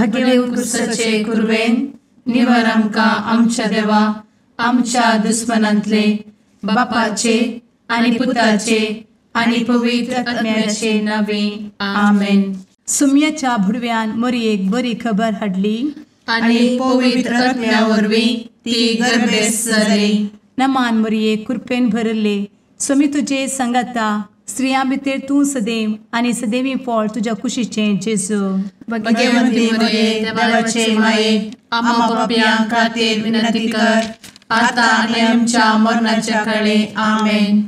भगेव कुरवेन निवर आमकां आमच्या देवा आमच्या दुस्मनांतले बापाचे आनी पुताचे आनी पवित्र आत्म्याचे नावे आमेन. सुम्याच्या भुडव्यान मोरयेक बरी खबर हाडली आनी पवित्र आत्म्या वरवीं ती गर्भेस्त जाली. नमान मोरये, कृपेन भरले, स्वामी तुजे संगाता, स्त्रियां भितर तूं सदैव आनी सदैवी फळ तुज्या कुशीचें जेजू. भगवंती मोरये, देवाचे माये, आम्हा पापयां खातीर विनंती कर आता आनी आमच्या मरणाच्या काळे. आमेन.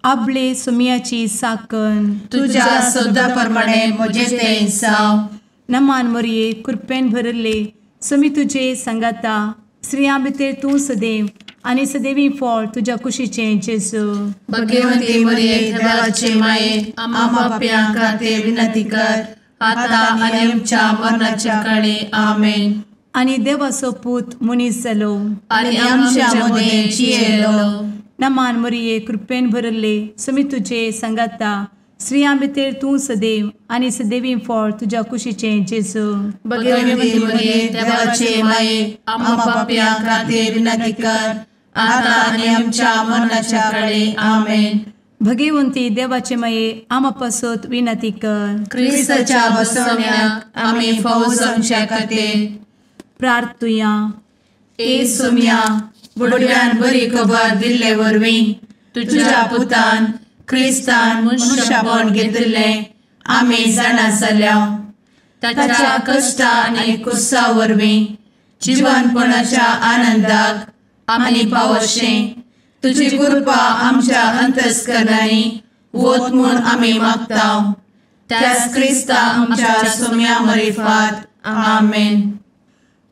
आपले सुम्याची साकन तुज्या सदा प्रमाणे म्हजें तें जावं. नमान मोरये, कृपेन भरले, स्वामी तुजे संगाता, स्त्रियां भितर तूं सदैव आनी सदैवी फळ तुज्या कुशीचें जेजू. भगवंती मोरये, देवाचे माये, आम्हा पापयां खातीर विनंती कर आता आनी आमच्या मरणाच्या काळे. आमेन. आनी देवाचो पूत मनीस जालो आनी आमच्या मदें जियेलो. नमान मोरये, कृपेन भरले, स्वामी तुजे संगाता, स्त्रियां भितर तूं सदैव आनी सदैवी फळ तुज्या कुशीचें जेजू. भगवंती मोरये, देवाचे माये, आम्हा पापयां खातीर विनंती कर आता आनी आमच्या मरणाच्या काळे. आमेन. भगवंती देवाचे माये, आम्हा पासत विनंती कर. क्रिस्ताच्या बसवण्याक आमी फावो जावच्या खातीर प्रार्थुया. ए सुम्या, बुडव्यान बरी खबर दिल्ले वरवीं तुज्या पुतान क्रिस्तान मनशापण घेतिल्लें आमी जाणा जाल्या. ताच्या कश्टा आनी कुसा वरवीं जिवनपणाच्या आनंदाक आमी पावशें तुजी कृपा आमच्या अंतस्करणांनी वत म्हूण आमी मागता. त्याच क्रिस्ता आमच्या सुम्या मरिफात. आमेन.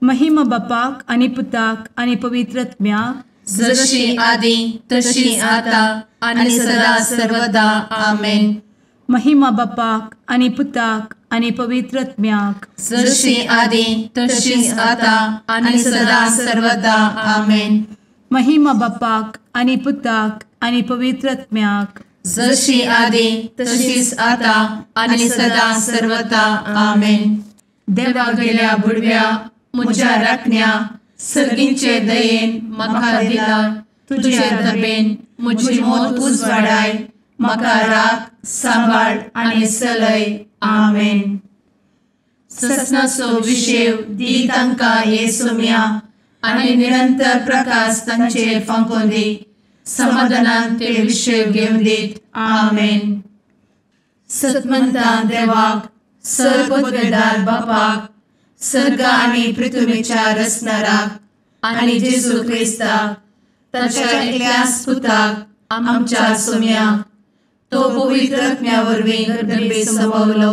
महिमा बापाक आनी पुताक आनी पवित्र आत्म्याक, जशी आदी तशी आता आनी सदा सर्वदा. आमेन. महिमा बापाक आनी पुताक आनी पवित्र आत्म्याक, जशी आदी तशी आता आनी सदा सर्वदा. आमेन. महिमा बापाक आनी पुताक आनी पवित्र आत्म्याक, जशी आदी तशीच आता आनी सदा सर्वदा. आमेन. देवा गेल्या बुडव्या म्हज्या राखण्या सर्गींचे दयेन म्हाका दिला तुजे दबेन म्हजी मोत उजवाडाय, म्हाका राख सांबाळ आनी चलय. आमेन. ससनाचो विशेव दी तांकां हे सुम्या आनी निरंतर प्रकाश तांचेर फांकोवन दी, समाधानान ते विशेव घेवन दीत. आमेन. सतमंता देवाक, सर्वपदवेदार बापाक, सर्ग आनी पृथ्वीच्या रचणाराक आनी जेजू क्रिस्ताक ताच्या एकल्याच पुताक आमच्या सुम्याक, तो पवित्र आत्म्या वरवीं गर्भे संभवलो,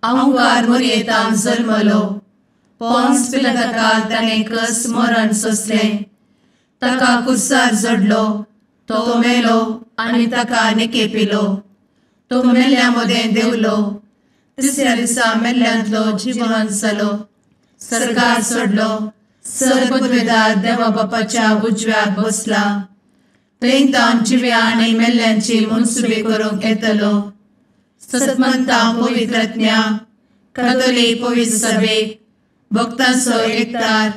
अहंकार मोरयेतान जल्मलो, पोन्स पिलाताकाल ताणें कस मरण सोंसलें, ताका कुर्सार जडलो, तो मेलो आनी ताका निकेपिलो, तो मेल्ल्या मदें देंवलो, तिसऱ्या दिसा मेल्ल्यांतलो जिवन जालो, सर्गार सोडलो, सर्वपदवेदार देवा बापाच्या उजव्याक बसला, थंय तावन जिव्या आनी मेल्ल्यांची मनसुबी करूंक येतलो. सतमंता पवित्र आत्म्या, कातोलीक पवित्र सभेक, भक्तांचो एकतार,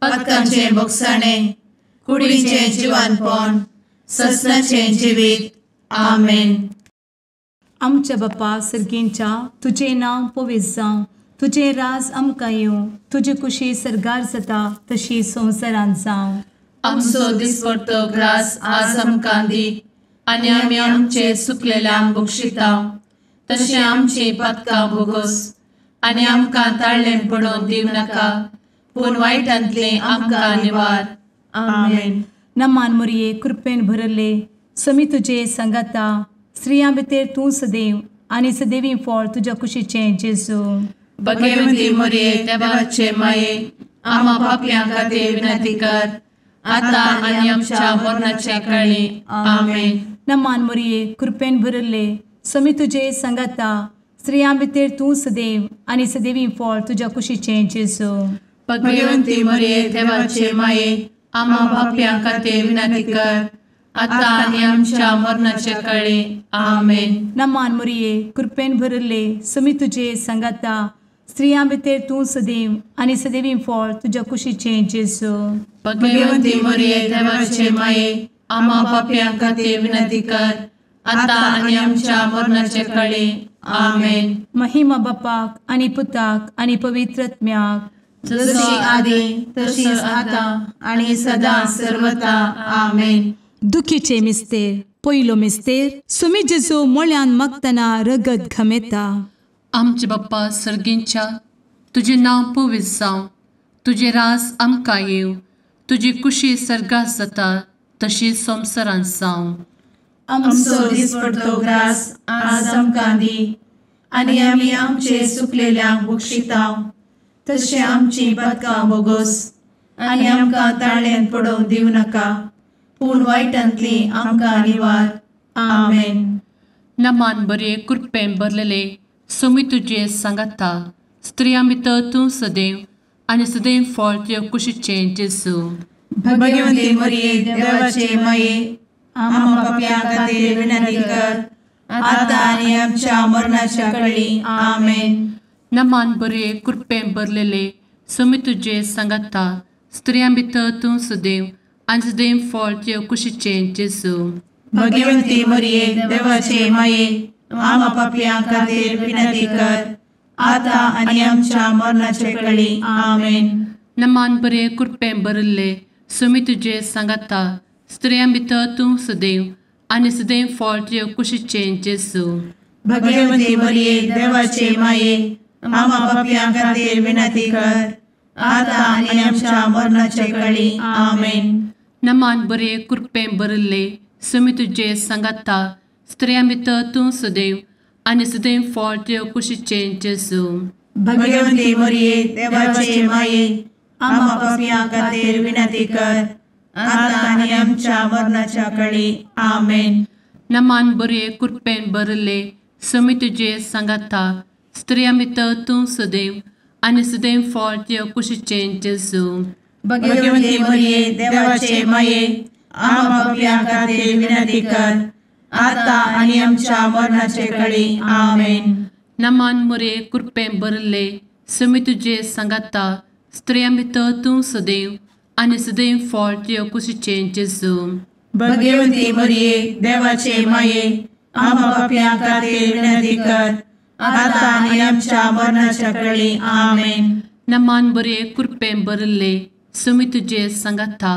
पातकांचें भोगसाणें, कुडीचें जिवानपण, ससनाचें जिवीत. आमेन. आमच्या बापा सर्गींच्या, तुजें नांव पवित्र जावं, तुजें राज आमकां येवं, तुजी कुशी सर्गार जाता तशी संवसारांत जावं. आमचो दिसपडतो ग्रास आज आमकां दी आनी आमी आमचे सुकलेल्यांक बक्षिता तशें आमची पातकां भोगोस आनी आमकां ताळ्ळें पडोवन दिवं नाका, पूण वायटांतलें आमकां निवार. आमेन. नमान मोरये, कृपेन भरले, स्वामी तुजे संगाता, स्त्रियां भितर तूं सदैव आनी सदैवी फळ तुज्या कुशीचें जेजू. भगवंती मोरये, देवाचे माये, आम्हा पापयां खातीर विनंती कर आता आनी आमच्या मरणाच्या काळी. आमेन. नमान मोरये, कृपेन भरले, स्वामी तुजे संगाता, स्त्रियां भितर तूं सदैव आनी सदैवी फळ तुज्या कुशीचें जेजू. भगवंती मोरये, देवाचे माये, आम्हा पापयां खातीर विनंती कर आता आनी आमच्या मरणाच्या काळी. आमेन. नमान मोरये, कृपेन भरले, स्वामी तुजे संगाता, स्त्रियां भितर तूं सदैव आनी सदैवी फळ तुज्या कुशीचें जेजू. भगवंती मरिये देवाचे माये, आम्हा पापयां खातीर विनंती कर, आतां आनी आमच्या मरणाचे काळी. आमेन. महिमा बापाक आनी पुताक आनी पवित्र आत्म्याक, जशी आदी तशीच आतां आनी सदां सर्वता. आमेन. दुखीचे मिस्तेर. पयलो मिस्तेर, सुमी जेजू मोळ्यान मागतना रगत घमेता. आमचे बाप्पा सर्गींच्या, तुजें नांव पवित्र जावं, तुजें रास आमकां येवं, तुजी कुशी सर्गात जाता तशी संवसारांत जावं. आमचो दिसपडतो ग्रास आज आमकां दी, आनी आमी आमचे सुकलेल्यांक बक्षितांव, तशें आमची पातकां बोगोस, आनी आमकां ताळ्यांत पडोवंक दिवं नाका, पूण वायटांतली आमकां निवार. आमेन. नमान बरे कृपेन भरलेले सोमी तुजे सांगाता, स्त्रियां भितर तूं सदैव आनी सदैव फळ तुज्या कुशीचें जेजू. भगवंती मरिये देवाचे माये, आम्हा पापयां खातीर विनंती कर, आतां आनी आमच्या मरणाच्या काळी. आमेन. नमान बरे कृपेन भरलेले सोमी तुजे सांगाता, स्त्रियां भितर तूं सदैव आनी सदैव फळ तुज्या कुशीचें जेजू. भगवंती मरिये देवाचे माये, आम्हा पापयां खातीर विनंती कर, आतां आनी आमच्या मरणाचे काळी. आमेन. नमान बरे कृपेन भरिल्ले सोमी तुजे सांगाता, स्त्रियां भितर तूं सदैव आनी सदैव फळ तुज्या कुशीचें जेजू. भगवंती मरिये देवाचे माये, आम्हा पापयां खातीर विनंती कर, आतां आनी आमच्या मरणाचे काळी. आमेन. नमान बरे कृपेन भरिल्ले सोमी तुजे सांगाता, स्त्रियां भितर तूं सदैव आनी सदैव फळ तुज्या कुशीचें जेजू. भगवंती मरिये देवाचे माये, आम्हा पापयां खातीर विनंती कर, आतां आनी आमच्या मरणाच्या काळी. आमेन. नमान बरे कृपेन भरिल्ले सोमी तुजे सांगाता, स्त्रियां भितर तूं सदैव आनी सदैव फळ तुज्या कुशीचें जेजू. भगवंती मरिये देवाचे माये, आम्हा पापयां खातीर विनंती कर, आतां आनी आमच्या मरणाचे काळी. आमेन. नमान मरिये कृपेन भरिल्ले सोमी तुजे सांगाता, स्त्रियां भितर तूं सदैव आनी सदैव फळ तुज्या कुशीचें जेजू. भगवंती मरिये देवाचे माये, आम्हा पापयां खातीर विनंती कर, आतां आनी आमच्या मरणाच्या काळी. आमेन. नमान बरे कृपेन भरिल्ले सोमी तुजे सांगाता,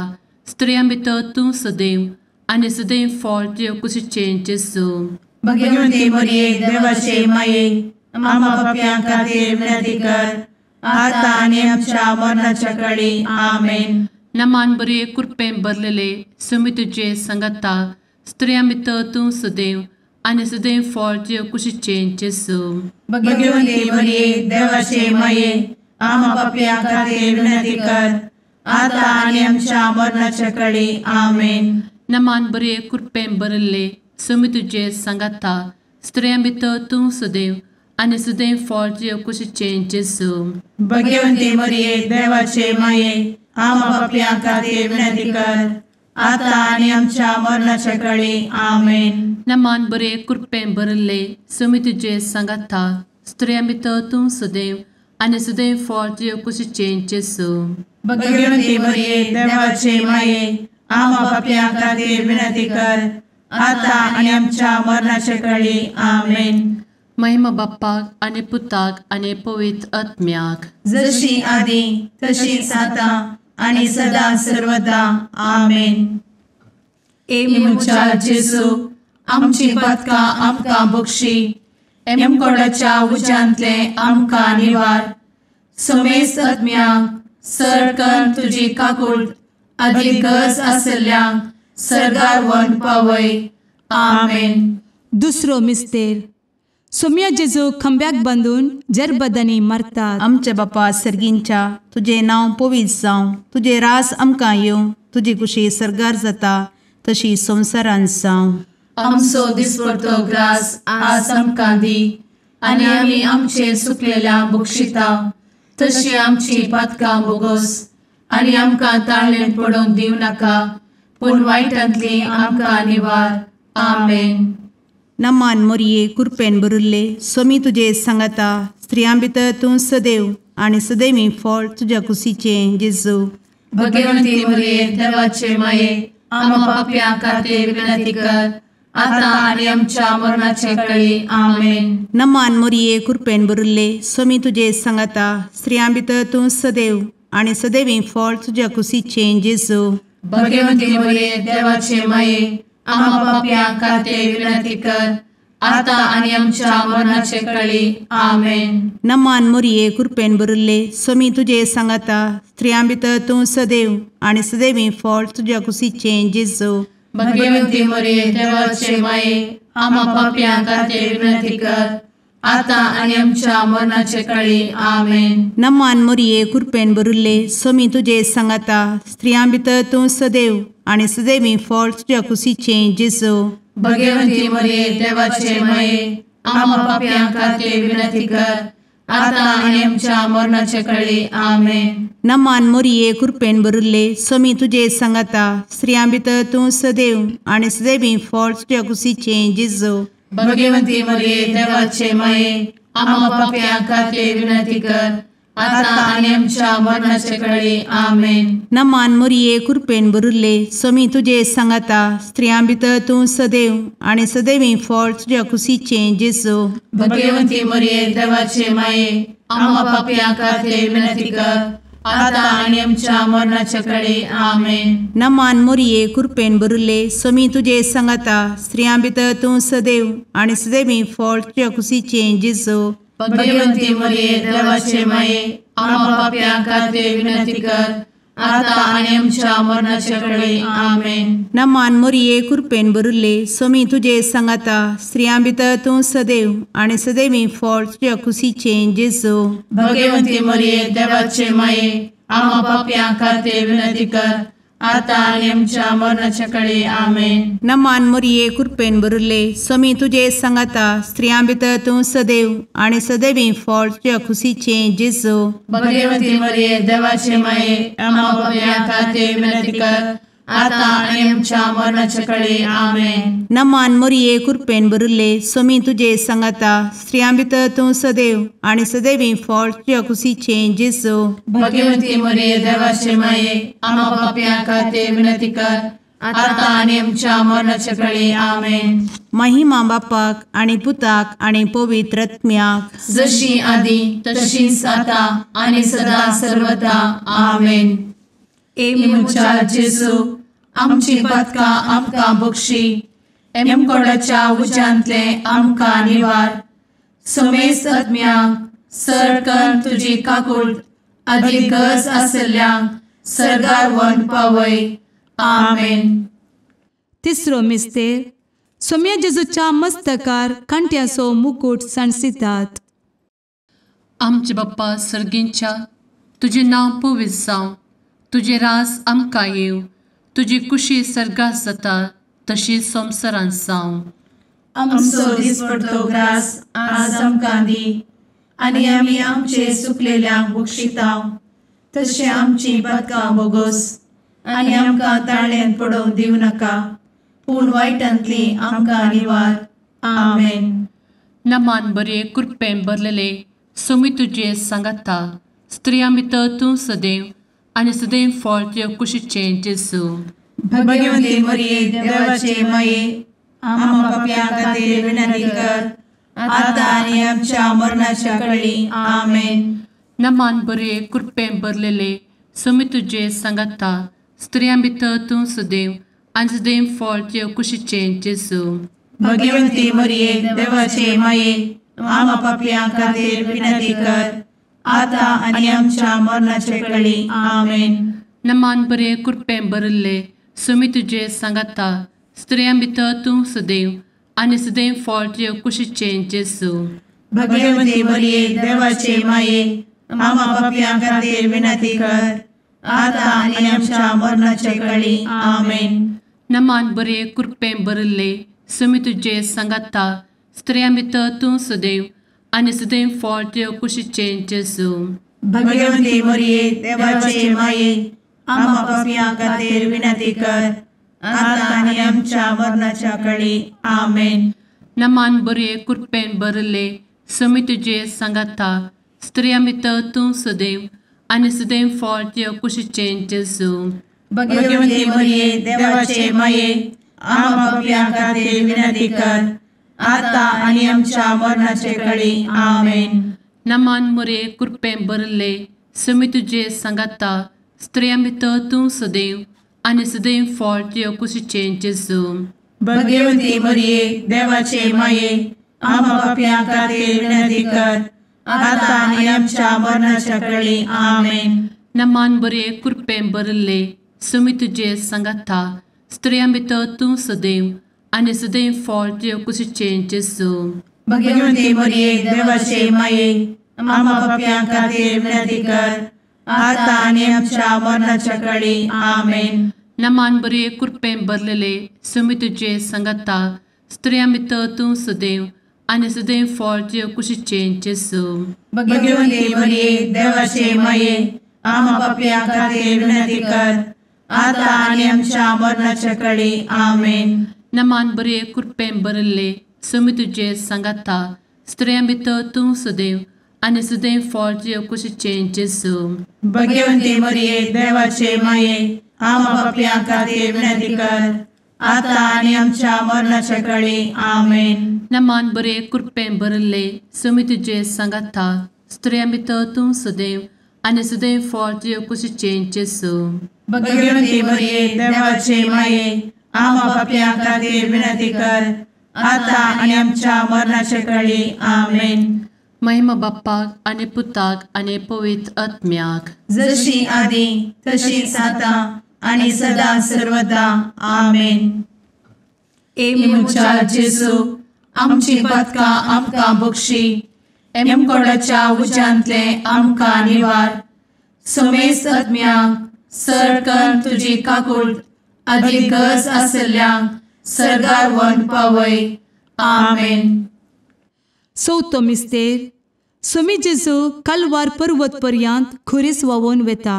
स्त्रियां भितर तूं सदैव आनी सदैव फळ तुज्या कुशीचें जेजू. भगवंती मरिये देवाचे माये, आम्हा पापयां खातीर विनंती कर, आतां आनी आमच्या मरणाच्या काळी. आमेन. नमान बरे कृपेन भरलेले सोमी तुजे सांगाता, स्त्रियां भितर तूं सदैव आनी सदैव फळ तुज्या कुशीचें जेजू. भगवंती मरिये देवाचे माये, आम्हा पापयां खातीर विनंती कर, आतां आनी आमच्या मरणाच्या काळी. आमेन. नमान बरे कृपेन भरिल्ले सोमी तुजे सांगाता, स्त्रियां भितर तूं सदैव आनी सदैव फळ तुज्या कुशीचें जेजू. भगवंती मरिये देवाचे माये, आम्हा पापयां खातीर विनंती कर, आतां आनी आमच्या मरणाच्या काळी. आमेन. नमान बरे कृपेन भरिल्ले सोमी तुजे सांगाता, स्त्रियां भितर तूं सदैव आनी सदैव फळ तुज्या कुशीचें जेजू. भगवंती मरिये देवाचे माये, आम्हा पापयां खातीर विनंती कर, आतां आनी आमच्या मरणाच्या काळी. आमेन. महिमा बाप्पाक आनी पुताक आनी पवित्र आत्म्याक, जशी आदी तशीच आतां आनी सदां सर्वदा. आमेन. ए म्हज्या जेजू, आमची पातकां आमकां बक्षी, एमकोडाच्या उज्यांतले आमकां निवार, समेस्त आत्म्यांक सरकन तुजी काकूट आदी गरज आसल्ल्यांक सर्गार व्हरून पावय. आमेन. दुसरो मिस्तेर, सोम्या जेजू खंब्याक बांदून जरबदांनी मारतात. आमच्या बापा सर्गींच्या, तुजें नांव पवित्र जावं, तुजें रास आमकां येवं, तुजी कुशी सर्गार जाता तशी संवसारांत जावं. आमचो दिसपडतो ग्रास आज आमकां दी, आनी आमी आमचे सुकलेल्या बक्षिता, तशी आमची पातकां बोगोस, आनी आमकां ताळ्ळेंत पडोवंक दिवं नाका, पूण वायटांतली आमकां निवार. आमेन. नमान मोरये कुरपेन भरिल्ले सोमी तुजे सांगाता स्त्रियां भितर तूं सदैव आनी सदैवी फळ तुज्या कुशीचें जेजू। भगवंती मोरये देवाचे माये आम्हा पाप्यां खातीर विनंती कर आता आनी आमच्या मरणाचे वेळी। आमेन। नमान मोरये कुरपेन भरिल्ले सोमी तुजे सांगाता स्त्रियां भितर तूं सदैव आनी सदैवी फळ तुज्या कुशीचें जेजू। भगवंती मोरये देवाचे माये आम्हा पाप्यां खातीर विनंती कर आता आनी आमच्या मरणाचे वेळी। आमेन। नमान मोरये कुरपेन भरिल्ले सोमी तुजे सांगाता स्त्रियां भितर तूं सदैव आनी सदैवी फळ तुज्या कुशीचें जेजू। भगवंती मोरये देवाचे माये आम्हा पाप्यां खातीर विनंती कर आता आनी आमच्या मरणाचे वेळी। आमेन। नमान मोरये कुरपेन भरिल्ले सोमी तुजे सांगाता स्त्रियां भितर तूं सदैव आनी सदैवी फळ तुज्या कुशीचें जेजू। भगवंती मोरये देवाचे माये आम्हा पाप्यां खातीर विनंती कर आता आनी आमच्या मरणाचे वेळी। आमेन। नमान मोरये कुरपेन भरिल्ले सोमी तुजे सांगाता स्त्रियां भितर तूं सदैव आनी सदैवी फळ तुज्या कुशीचें जेजू। भगवंती मोरये देवाचे माये आम्हा पाप्यां खातीर विनंती कर आता आनी आमच्या मरणाचे वेळी। आमेन। नमान मोरये कुरपेन भरिल्ले सोमी तुजे सांगाता स्त्रियां भितर तूं सदैव आनी सदैवी फळ तुज्या कुशीचें जेजू। भगवंती मोरये देवाचे माये आम्हा पाप्यां खातीर विनंती कर आता आनी आमच्या मरणाचे वेळी। आमेन। नमान मोरये कुरपेन भरिल्ले सोमी तुजे सांगाता स्त्रियां भितर तूं सदैव आनी सदैवी फळ तुज्या कुशीचें जेजू। भगवंती मोरये देवाचे माये आम्हा पाप्यां खातीर विनंती कर आता आनी आमच्या मरणाचे वेळी। आमेन। नमान मोरये कुरपेन भरिल्ले सोमी तुजे सांगाता स्त्रियां भितर तूं सदैव आनी सदैवी फळ तुज्या कुशीचें जेजू। भगवंती मोरये देवाचे माये आम्हा पाप्यां खातीर विनंती कर आता आनी आमच्या मरणाचे वेळी। आमेन। नमान मोरये कुरपेन भरिल्ले सोमी तुजे सांगाता स्त्रियां भितर तूं सदैव आनी सदैवी फळ तुज्या कुशीचें जेजू। भगवंती मोरये देवाचे माये आम्हा पाप्यां खातीर विनंती कर आता आनी आमच्या मरणाचे वेळी। आमेन। नमान मोरये कुरपेन भरिल्ले सोमी तुजे सांगाता स्त्रियां भितर तूं सदैव आनी सदैवी फळ तुज्या कुशीचें जेजू। भगवंती मोरये देवाचे माये आम्हा पाप्यां खातीर विनंती कर आता आनी आमच्या मरणाचे वेळी। आमेन। महिमा बापाक आनी पुताक आनी पवित्र आत्म्याक, जशी आदी तशीच आता आनी सदा सर्वदा। आमेन। ए म्हज्या जेजू आमची पातकां आमकां बक्षी, एमकोडाच्या उज्यांतले आमकां निवार, समेस्त आत्म्यांक सरकन तुजी काकूट आदी गरज आसल्ल्यांक सर्गार व्हरून पावय। आमेन। तिसरो मिस्तेर सोम्या जेजूच्या मस्तकार कांट्याचो मुकूट सांडसितात। आमचे बाप्पा सर्गींच्या तुजें नांव पवित्र जावं, तुजें रास आमकां येवं, तुजी कुशी सर्गात जाता तशी संवसारांत जावं। आमचो दिसपडतो ग्रास आज आमकां दी आनी आमी आमचे चुकलेल्यांक बक्षितांव तशें आमची पातकां बोगोस आनी आमकां ताळ्यांत पडोवंक दिवं नाका, पूण वायटांतली आमकां निवार। आमेन। नमान बरे कृपेन भरलेले सोमी तुजे सांगाता स्त्रियां भितर तूं सदैव आनी सदैव फळ तुज्या कुशीचें जेजू। भगवंती मोरये देवाचे माये आम्हा पाप्यां खातीर विनंती कर आता आनी आमच्या मरणाच्या वेळी। आमेन। नमान बरे कृपेन भरलेले सोमी तुजे सांगाता स्त्रियां भितर तूं सदैव आनी सदैव फळ तुज्या कुशीचें जेजू। भगवंती मोरये देवाचे माये आम्हा पाप्यां खातीर विनंती कर आता आनी आमच्या मरणाचे वेळी। आमेन। नमान बरे कृपेन भरिल्ले सोमी तुजे सांगाता स्त्रियां भितर तूं सदैव आनी सदैव फळ तुज्या कुशीचें जेजू। भगवंती मोरये देवाचे माये आम्हा पाप्यां खातीर विनंती कर आता आनी आमच्या मरणाचे वेळी। आमेन। नमान बरे कृपेन भरिल्ले सोमी तुजे सांगाता स्त्रियां भितर तूं सदैव आनी सदैव फळ तुज्या कुशीचें जेजू। भगवंती मोरये देवाचे माये आम्हा पाप्यां खातीर विनंती कर आता आनी आमच्या मरणाच्या वेळी। आमेन। नमान बरे कृपेन भरले समी तुजे सांगाता स्त्रियां भितर तूं सदैव आनी सदैव फळ तुज्या कुशीचें जेजू. भगवती मरिये देवाचे माये आम्हा पाप्यां खातीर विनंती कर आता आनी आमच्या मरणाचे कळी. आमेन. नमान मरिये कृपेन भरले समी तुजे सांगाता स्त्रियां भितर तूं सदैव आनी सदैव फळ तुज्या कुशीचें जेजू. भगवती मरिये देवाचे माये आम्हा पाप्यां खातीर विनंती कर आता आनी आमच्या मरणाच्या कळी. आमेन. नमान बरे कृपेन भरले समी तुजे सांगाता स्त्रियां भितर तूं सदैव आनी सदैव फळ तुज्या कुशीचें जेजू. भगवती मरिये देवाचे माये आम्हा पाप्यां खातीर विनंती कर आता आनी आमच्या मरणाच्या कळी. आमेन. नमान बरे कृपेन भरलेले समी तुजे सांगाता स्त्रियां भितर तूं सदैव आनी सदैव फळ तुज्या कुशीचें जेजू. भगवती मरिये देवाचे माये आम्हा पाप्यां खातीर विनंती कर आता आनी आमच्या मरणाच्या कळी. आमेन. नमान बरे कृपेन भरले समी तुजे सांगाता स्त्रियां भितर तूं सदैव आनी सदैव फळ तुज्या कुशीचें जेजू. भगवती मरिये देवाचे माये आम्हा पाप्यां खातीर विनंती कर आता आनी आमच्या मरणाच्या कळी. आमेन. नमान बरे कृपेन भरले समी तुजे सांगाता स्त्रियां भितर तूं सदैव आनी सदैव फळ तुज्या कुशीचें जेजू. भगवती मरिये देवाचे माये आम्हा पाप्यां खातीर विनंती कर आता आनी आमच्या मरणाच्या कळी. आमेन. महिमा बाप्पाक आनी पुताक आनी पवित्र आत्म्याक, जशी आदी तशीच आता आनी सदा सर्वदा. आमेन. ए म्हज्या जेजू आमची पातकां आमकां बक्षी, एमकोडाच्या उज्यांतले आमकां निवार, समेस्त आत्म्यांक सरकन तुजी काकूट आदी गरज आसल्ल्यांक सर्गार व्हरून पावय. आमेन. चवथो मिस्तेर स्वामी जेजू कालवार पर्वत पर्यंत खुरीस व्हांवून वेता.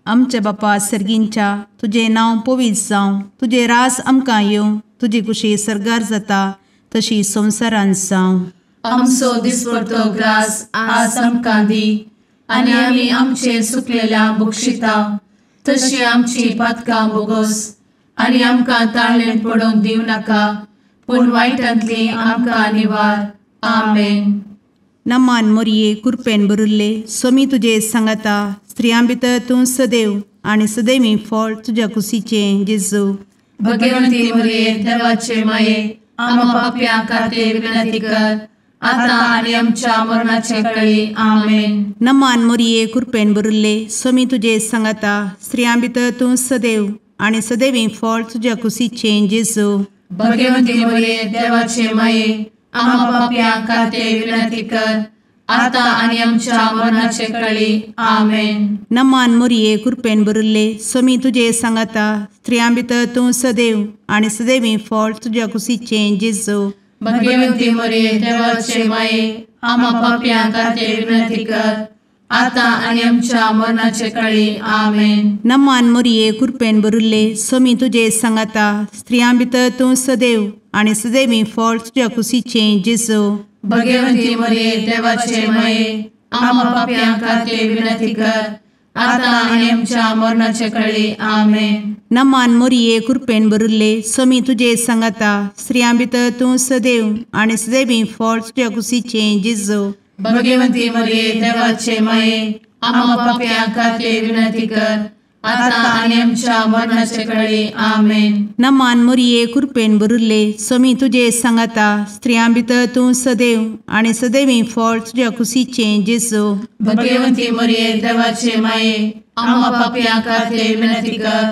आमच्या बापा सर्गींच्या तुजें नांव पवित्र जावं, तुजें राज आमकां येवं, तुजी कुशी सर्गार जाता तशी संवसारांत जावं. आमचो दिसपडतो ग्रास आज आमकां दी आनी आमी आमचे सुकलेल्या बक्षिता तशी आमची पातकां बोगोस आनी आमकां ताळेन पडोवंक दिवं नाका पूण वायटांतली आमकां निवार. आमेन. नमान मोरये कृपेन भरिल्ले स्वामी तुजे सांगाता स्त्रियां भितर तूं सदैव आनी सदैवी फळ तुज्या कुशीचें जेजू. भगवंती मोरये देवाचे माये आम्हा पाप्यां खातीर विनंती कर आता आनी आमच्या मरणाचे कळी. आमेन. नमान मोरये कृपेन भरिल्ले स्वामी तुजे सांगाता स्त्रियां भितर तूं सदैव आनी सदैवी फळ तुज्या कुशीचें जेजू. भगवंती मोरये देवाचे माये आम्हा पाप्यां खातीर विनंती कर आता आनी आमच्या मरणाचे कळी. आमेन. नमान मोरये कृपेन भरिल्ले स्वामी तुजे सांगाता स्त्रियां भितर तूं सदैव आनी सदैवी फळ तुज्या कुशीचें जेजू. भगवंती मोरये देवाचे माये आम्हा पाप्यां खातीर विनंती कर आता आनी आमच्या मरणाचे कळी. आमेन. नमान मोरये कृपेन भरिल्ले स्वामी तुजे सांगाता स्त्रियां भितर तूं सदैव आनी सदैवी फळ तुज्या कुशीचें जेजू. भगवंती मोरये देवाचे माये आम्हा पाप्यां खातीर विनंती कर आता आनी आमच्या मरणाचे कळी. आमेन. नमान मोरये कृपेन भरिल्ले स्वामी तुजे सांगाता स्त्रियां भितर तूं सदैव आनी सदैवी फळ तुज्या कुशीचें जेजू. भगवंती मोरये देवाचे माये आम्हा पाप्यां खातीर विनंती कर आता आनी आमच्या मरणाचे कळी. आमेन. नमान मोरये कृपेन भरिल्ले स्वामी तुजे सांगाता स्त्रियां भितर तूं सदैव आनी सदैवी फळ तुज्या कुशीचें जेजू. भगवंती मोरये देवाचे माये आम्हा पाप्यां खातीर विनंती कर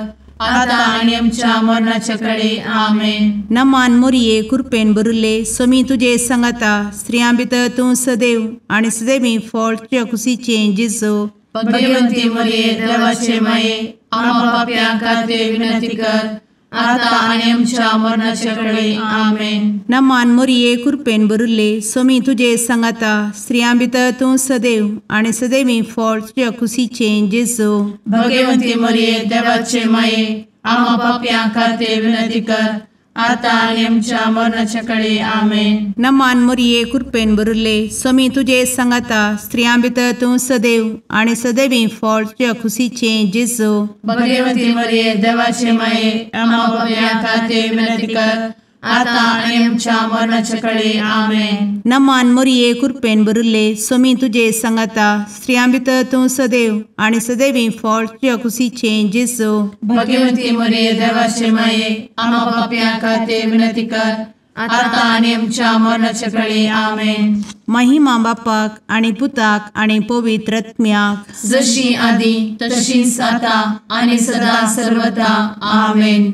आता आनी आमच्या मरणाचे कळी. आमेन. नमान मोरये कृपेन भरिल्ले स्वामी तुजे सांगाता स्त्रियां भितर तूं सदैव आनी सदैवी फळ तुज्या कुशीचें जेजू. भगवंती मोरये देवाचे माये आम्हा पाप्यां खातीर विनंती कर आता आनी आमच्या मरणाचे कळी. आमेन. नमान मोरये कृपेन भरिल्ले स्वामी तुजे सांगाता स्त्रियां भितर तूं सदैव आनी सदैवी फळ तुज्या कुशीचें जेजू. भगवंती मोरये देवाचे माये आम्हा पाप्यां खातीर विनंती कर आतां आनी आमच्या मरणाच्या कळे. आमेन. नमान मोरये कृपेन भरिल्ले, स्वामी तुजे सांगाता, स्त्रियां भितर तूं सदैव आनी सदैवी फळ तुज्या खुशीचें जेजू. भगवती मरिये देवाचे माये, आम्हा पाप्यां खातीर विनंती कर, आतां आनी आमच्या मरणाच्या कळे. आमेन. नमान मोरये कृपेन भरिल्ले, स्वामी तुजे सांगाता, स्त्रियां भितर तूं सदैव आनी सदैवी फळ तुज्या खुशीचें जेजू. भगवती मरिये देवाचे माये, आम्हा पाप्यां खातीर विनंती कर, आतां आनी आमच्या मरणाच्या कळे. आमेन. महिमा बापाक आनी पुताक आनी पवित्र आत्म्याक, जशी आदी तशीच आतां आनी सदा सर्वदा. आमेन.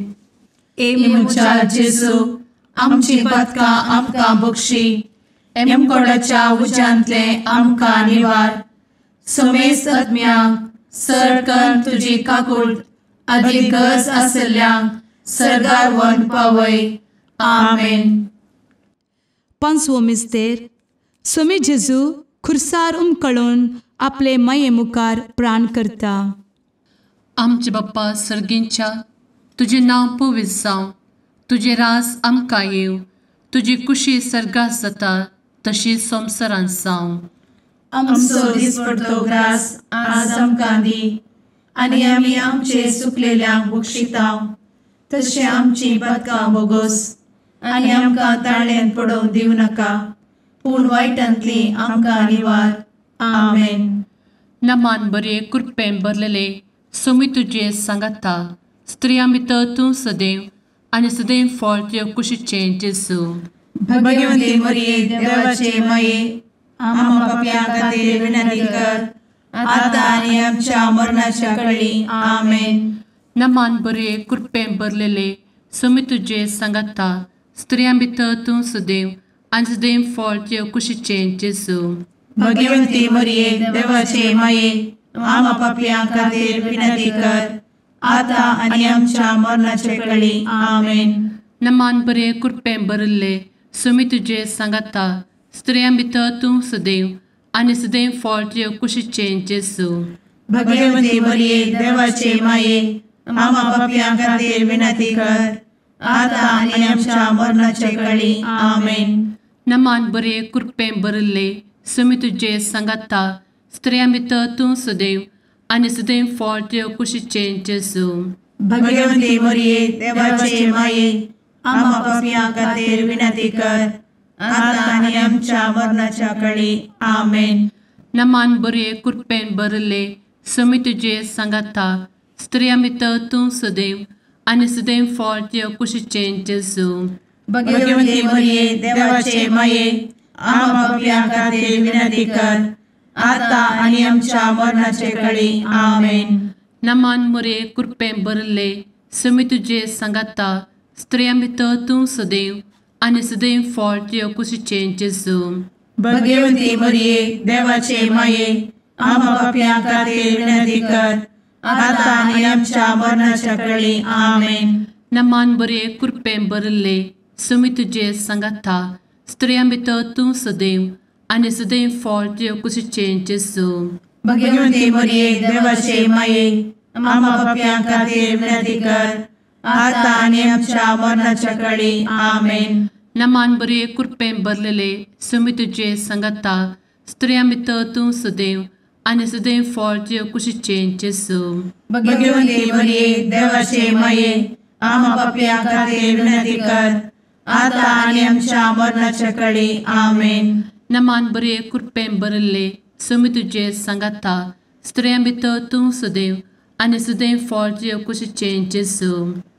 ए म्हज्या जेजू, आमची पातकां आमकां बक्षी, एमकोडाच्या उज्यांतले आमकां निवार, समेस्त आत्म्यांक सरकन तुजी काकूट आदी गरज आशिल्ल्यांक सर्गार व्हरून पावय. आमेन. पांचवो मिस्तेर. स्वामी जेजू खुर्सार उमकळून आपले माये मुखार प्राण करता. आमचे बाप्पा सर्गींच्या, तुजें नांव पवित्र जावं, तुजें राज आमकां येवं, तुजी कुशी सर्गात जाता तशी संवसारांत जावं. आमचो दिसपडतो ग्रास आज आमकां दी, आनी आमी आमचे सुकलेल्यांक बक्षिता तशें आमची पातकां बोगोस, आनी आमकां ताळ्यांत पडोवंक दिवं नाका, पूण वायटांतली आमकां निवार. आमेन. नमान बरे कृपेन भरलेले, स्वामी तुजे सांगाता, स्त्रियां भितर तूं सदैव आनी सदैव फळ तुज्या कुशीचें जेजू. भगवती मरिये देवाचे माये, आम्हा पाप्यां खातीर विनंती कर, आतां आनी आमच्या मरणाच्या कळी. आमेन. नमान बरे कृपेन भरलेले, स्वामी तुजे सांगाता, स्त्रियां भितर तूं सदैव आनी सदैव फळ तुज्या कुशीचें जेजू. भगवती मरिये देवाचे माये, आम्हा पाप्यां खातीर विनंती कर, आतां आनी आमच्या मरणाच्या कळी. आमेन. नमान बरे कृपेन भरिल्ले, स्वामी तुजे सांगाता, स्त्रियां भितर तूं सदैव आनी सदैव फळ तुज्या कुशीचें जेजू. भगवती मरिये देवाचे माये, आम्हा पाप्यां खातीर विनंती कर, आतां आनी आमच्या मरणाच्या कळी. आमेन. नमान बरे कृपेन भरिल्ले, स्वामी तुजे सांगाता, स्त्रियां भितर तूं सदैव आनी सदैव फळ तुज्या कुशीचें जेजू. भगवती मरिये देवाचे माये, आम्हा पाप्यां खातीर विनंती कर, आतां आनी आमच्या मरणाच्या कळी. आमेन. नमान बरे कृपेन भरिल्ले, स्वामी तुजे सांगाता, स्त्रियां भितर तूं सदैव आनी सदैव फळ तुज्या कुशीचें जेजू. भगवती मरिये देवाचे माये, आम्हा पाप्यां खातीर विनंती कर, आतां आनी आमच्या मरणाचे कळी. आमेन. नमान मरिये कृपेन भरिल्ले, स्वामी तुजे सांगाता, स्त्रियां भितर तूं सदैव आनी सदैव फळ तुज्या कुशीचें जेजू. भगवती मरिये देवाचे माये, आम्हा पाप्यां खातीर विनंती कर, आतां आनी आमच्या मरणाच्या कळी. आमेन. नमान बरे कृपेन भरिल्ले, स्वामी तुजे सांगाता, स्त्रियां भितर तूं सदैव आनी सदैव फळ तुज्या कुशीचें जेजू. भगवती मरिये देवाचे माये, आम्हा पाप्यां खातीर विनंती कर, आतां आनी आमच्या मरणाच्या कळी. आमेन. नमान बरे कृपेन भरलेले, स्वामी तुजे सांगाता, स्त्रियां भितर तूं सदैव आनी सदैव फळ तुज्या कुशीचें जेजू. भगवती मरिये देवाचे माये, आम्हा पाप्यां खातीर विनंती कर, आतां आनी आमच्या मरणाच्या कळी. आमेन. नमान बरे कृपेन भरिल्ले, स्वामी तुजे सांगाता, स्त्रियां भितर तूं सदैव आनी सदैव फळ तुज्या कुशीचें जेजू.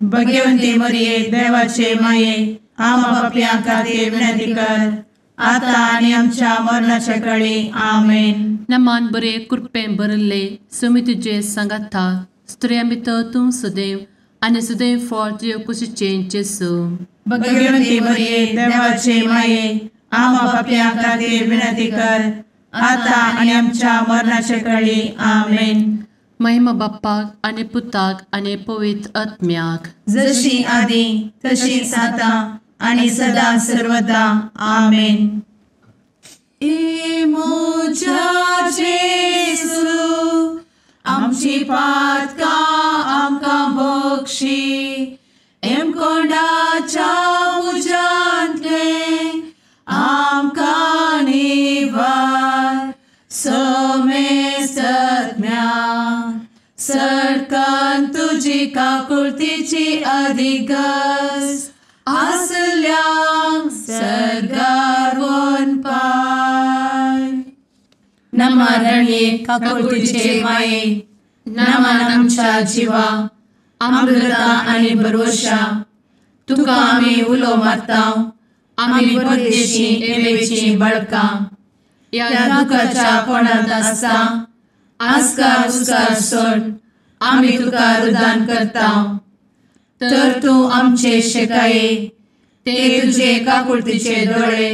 भगवती मरिये देवाचे माये, आम्हा पाप्यां खातीर विनंती कर, आतां आनी आमच्या मरणाच्या कळी. आमेन. नमान बरे कृपेन भरिल्ले, स्वामी तुजे सांगाता, स्त्रियां भितर तूं सदैव आनी सदैव फळ तुज्या कुशीचें जेजू. भगवती मरिये देवाचे माये, आम्हा पाप्यां खातीर विनंती कर, आतां आनी आमच्या मरणाच्या कळी. आमेन. महिमा बाप्पाक आनी पुताक आनी पवित्र आत्म्याक, जशी आदी तशीच आतां आनी सदा सर्वदा. आमेन. ए म्हज्या जेजू, आमची पातकां आमकां बक्षी, एमकोंडाच्या तुजी काकुळतीची अधिगस आसल्यांक सर्गार वनपाय. नमा रणये काकुळतीचे माये, नमन आमच्या जिवा, अमृता आनी भरवशा, तुका आमी उलो मारता, आमी परदेशी एवेची बळकां, ह्या दुखाच्या कोणांत आसता आस्कार उस्कार सोड आमी तुका रुदान करता. तर तूं आमचे शेकाये, ते तुजे काकुळतीचे दोळे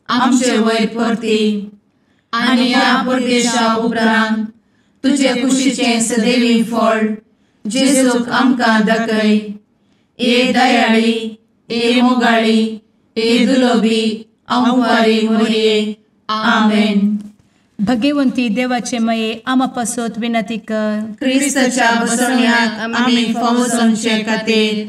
आमचे वयर परती आनी ह्या परदेशा उपरांत तुजे कुशीचें सदैवी फळ जेजूक आमकां दाखय. ए दयाळी, ए मोगाळी, ए दुलोबी अंवारी मोरये. आमेन. भगवंती देवाचे मये आमा पासत विनंती कर. क्रिस्ताच्या बसवण्याक आमी फावो जावचे खातीर.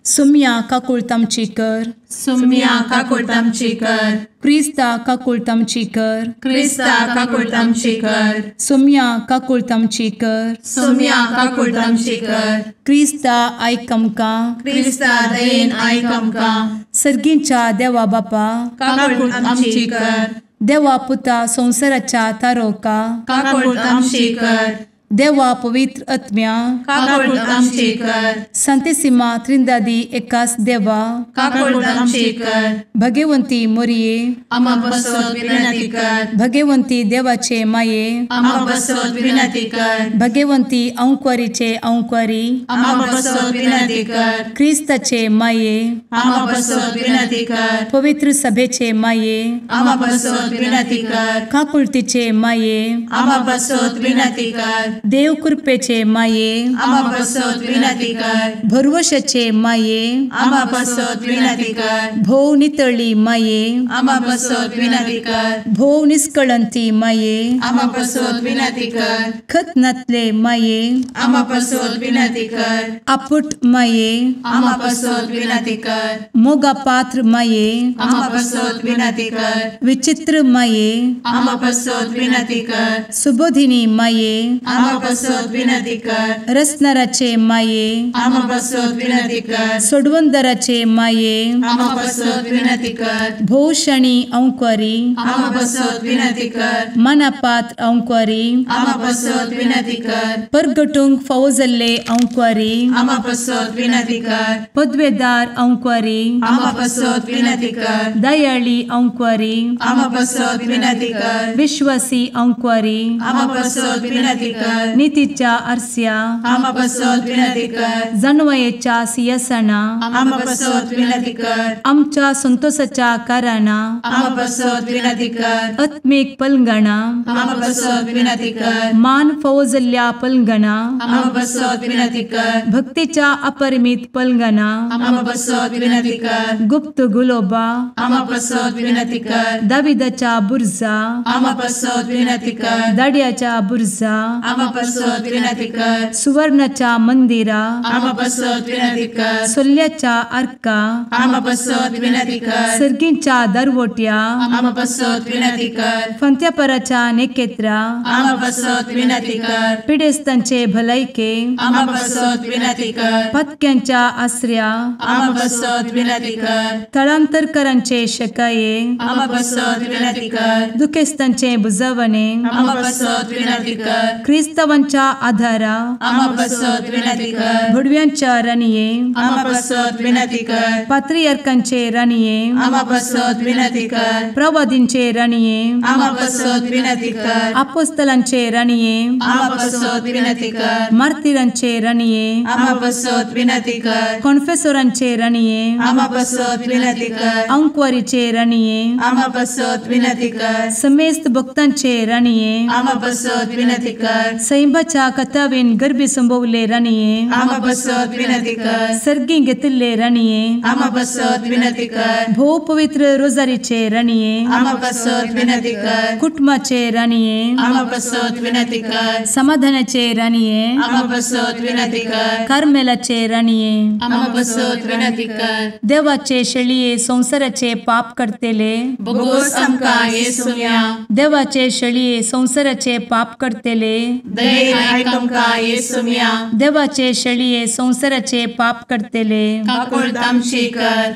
सुम्या काकुळतामची कर. सुम्या काकुळतामची कर. क्रिस्ता काकुळतामची कर. क्रिस्ता काकुळतामची कर. सुम्या काकुळतामची कर. सुम्या काकुळतामची कर. क्रिस्ता आयक आमकां. क्रिस्ता दयेन आयक आमकां. सर्गींच्या देवा बापा काकुळतामची कर. देवा पुता संवसाराच्या तारोका काकुळतामची कर. देवा पवित्र आत्म्या काकुळतामची कर. संतेसिमा त्रिंदादी एकास देवा काकुळतामची कर. भगवंती मोरये आमा पासत विनंती कर. भगवंती देवाचे माये आमा पासत विनंती कर. भगवंती अंकुरीचे अंकुरी आमा पासत विनंती कर. क्रिस्ताचे माये आमा पासत विनंती कर. पवित्र सभेचे माये आमा पासत विनंती कर. काकुळतीचे माये आमा पासत विनंती कर. देव कृपेचे माये आमा पासत विनंती कर. भरवशाचे माये आमा पासत विनंती कर. भोव नितळी माये आमा पासत विनंती कर. भोव निष्कळंती माये आमा पासत विनंती कर. खत नातले माये आमा पासत विनंती कर. आपुट माये आमा पासत विनंती कर. मोगा पात्र माये आमा पासत विनंती कर. विचित्र माये आमा पासत विनंती कर. सुबोधिनी माये आमा पासत विनंती कर. रसनाराचे माये आमा पासत विनंती कर. सोडवंदराचे माये आमा पासत विनंती कर. भोवशणी अंकुरी आमा पासत विनंती कर. मनापात्र अंकुरी आमा पासत विनंती कर. परगटूंक फावो जाल्ले अंकुरी आमा पासत विनंती कर. पदवेदार अंकुरी आमा पासत विनंती कर. दयाळी अंकुरी आमा पासत विनंती कर. विश्वासी अंकुरी आमा पासत विनंती कर. नितीच्या आरस्या आमा पासत विनंती कर. जानवयेच्या सिंहासना आमा पासत विनंती कर. आमच्या संतोषाच्या कारणा आमा पासत विनंती कर. आत्मीक पलंगणा आमा पासत विनंती कर. मान फावो जाल्ल्या पलंगणा आमा पासत विनंती कर. भक्तीच्या अपरिमित पलंगणा आमा पासत विनंती कर. गुप्त गुलोबा आमा पासत विनंती कर. दाविदाच्या बुर्जा आमा पासत विनंती कर. दाड्याच्या बुर्जा आमा पासत विनंती कर. सुवर्णाच्या मंदिरा आमा पासत विनंती कर. सोल्याच्या आर्का आमा पासत विनंती कर. सर्गींच्या दरवट्या आमा पासत विनंती कर. फंत्यापराच्या नेकेत्रा आमा पासत विनंती कर. पिडेस्तांचे भलायके आमा पासत विनंती कर. पत्क्यांच्या आसऱ्या आमा पासत विनंती कर. थळांतरकरांचे शकाये आमा पासत विनंती कर. दुखेस्तांचे बुजवणे आमा पासत विनंती कर. क्रिस्तावांच्या आधारा आमा पासत विनंती कर. भुडव्यांच्या राणये आमा पासत विनंती कर. पात्रियार्कांचे राणये आमा पासत विनंती कर. प्रवादींचे राणये आमा पासत विनंती कर. आपोस्तलांचे राणये आमा पासत विनंती कर. मार्तिरांचे राणये आमा पासत विनंती कर. कॉन्फेसोरांचे राणये आमा पासत विनंती कर. अंकुवारीचे राणये आमा पासत विनंती कर. समेस्त भक्तांचे राणये आमा पासत विनंती कर. सैंबाच्या कथावेन गर्भी संभवले राणये आमा पासत विनंती कर. सर्गी घेतिल्ले राणये आमा पासत विनंती कर. भोव पवित्र रोजारीचे राणये आमा पासत विनंती कर. कुटुंबाचे राणये आमा पासत विनंती कर. समाधानाचे राणये आमा पासत विनंती कर. कार्मेलाचे राणये आमा पासत विनंती कर. देवाचे शेळये संवसाराचे पाप करतेले बोगोस आमकां येसुम्या देवाचे शेळये संवसाराचे पाप करतेले दयेन आयक आमकां येसुम्या. देवाचे शेळये संवसाराचे पाप करतले काकुळट आमची कर.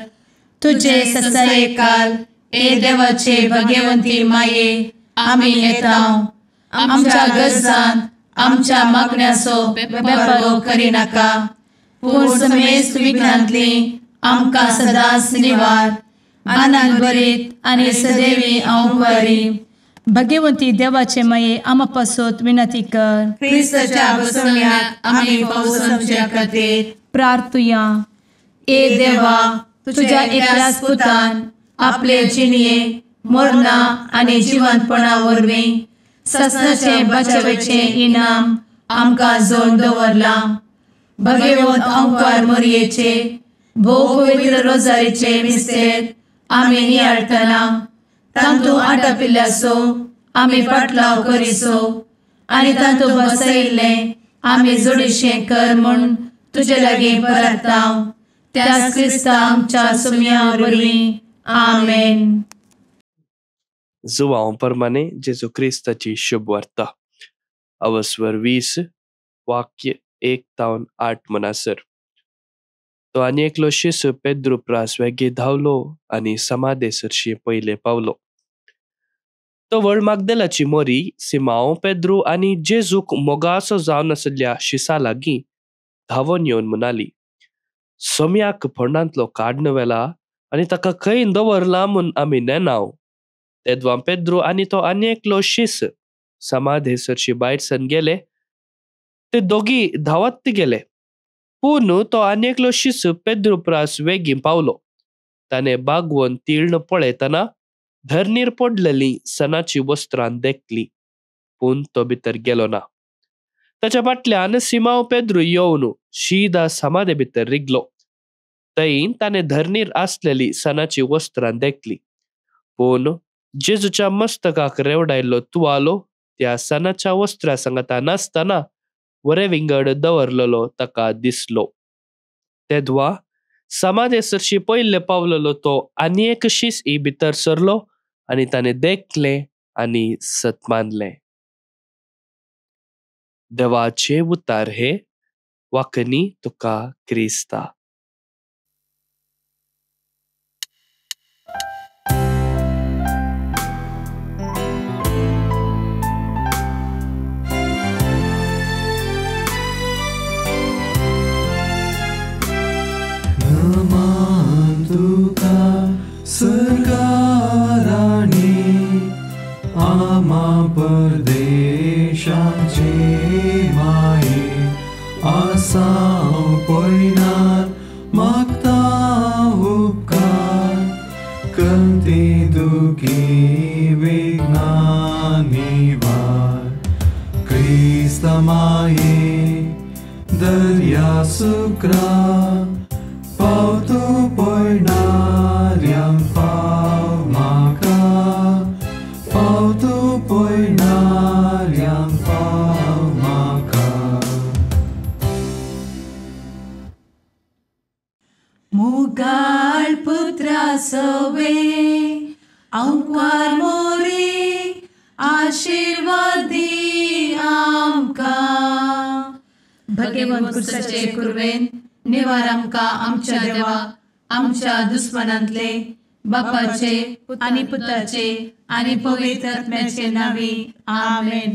तुजे ससायेकाल ए देवाचे भगवंती माये आमी येता आमच्या गरजान आमच्या मागण्याचो बेपर्वो करिनाका पूण समेस्त विघ्नांतली आमकां सदांच निवार. आनंद भरीत आनी सदैवी अंवकारी. भगवंती देवाचे माये आमा पासत विनंती कर. क्रिस्ताच्या बसवण्याक आमी पावस आमच्या खातीर प्रार्थुया. ए देवा तुझ्या एकल्याच पुतान आपले जिणये मरणा आनी जिवंतपणा वरवीं ससनाचें बचावेचें इनाम आमकां जोड दवरलां. भगवंत अंकार मोरयेचे भोव पवित्र रोजारीचे मिस्तेर आमी नियाळटना तांतू आटापिल्ल्याचो आमी पाटलाव करिसो आनी तांतू बसयिल्लें आमी जोडीशें कर म्हूण तुजे लागीं परता त्याच क्रिस्ता आमच्या सुम्या वरवीं. आमेन. जुवांव परमाने जेजू क्रिस्ताची शुभ वार्ता. अवस्वर 20 वाक्य 1 तावन 8 मनासर. तो आनी एकलो शिस पेद्रू प्रास वेगीं धांवलो आनी समाधे सरशी पयले पावलो. तो व्हड मागदेलाची मोरी सिमांव पेद्रू आनी जेजूक मोगासो जावन आशिल्ल्या शिसा लागीं धांवोन येवन म्हणाली, सोम्याक फोंडांतलो काड्न व्हेला आनी ताका खंय दवरला म्हूण आमी नेनाव. तेदवां पेद्रू आनी तो आनी एकलो शीस समाधे सरशी भायर सरून गेले. ते दोगी धांवत गेले पूण तो आनी एकलो शीस पेद्रू प्रास वेगीं पावलो. ताणें बागवोन तिळण पळयतना धरणीर पडलेली सणाची वस्त्रां देखली पूण तो भितर गेलो ना. ताच्या फाटल्यान सिमांव पेद्रू येवन शीदा समाधे भितर रिगलो. थंय ताणें धरणीर आसलेली सणाची वस्त्रां देखली पूण जेजूच्या मस्तकाक रेवडायल्लो तुवालो त्या सणाच्या वस्त्रा सांगाता नासतना वरे विंगड दवरलेलो ताका दिसलो. तेदवा समाधे सरशी पयले पावलेलो तो आनी एक शीस ई भितर सरलो आनी ताणें देखलें आनी सत मानलें. देवाचे उतार हे वाकनी तुका क्रिस्ता. तुका सरकाराणी आमा परदेशाचे माये आसाव पयनार मागता उपकार कंती दुखी विघ्ना निवार. क्रिस्त माये दर्या सुक्रा पावतो पयणाऱ्यांक पाव म्हाका पावतो पयणाऱ्यांक पाव म्हाका. मुगाळ पुत्रा सवे अंकार मोरी आशिर्वादी आमकां. भगवंत कुर्साचे कुर्वेन निवार आमकां आमच्या देवा आमच्या दुस्मनांतले बापाचे आनी पुताचे आनी पवित्र आत्म्याचे नांवी. आमेन.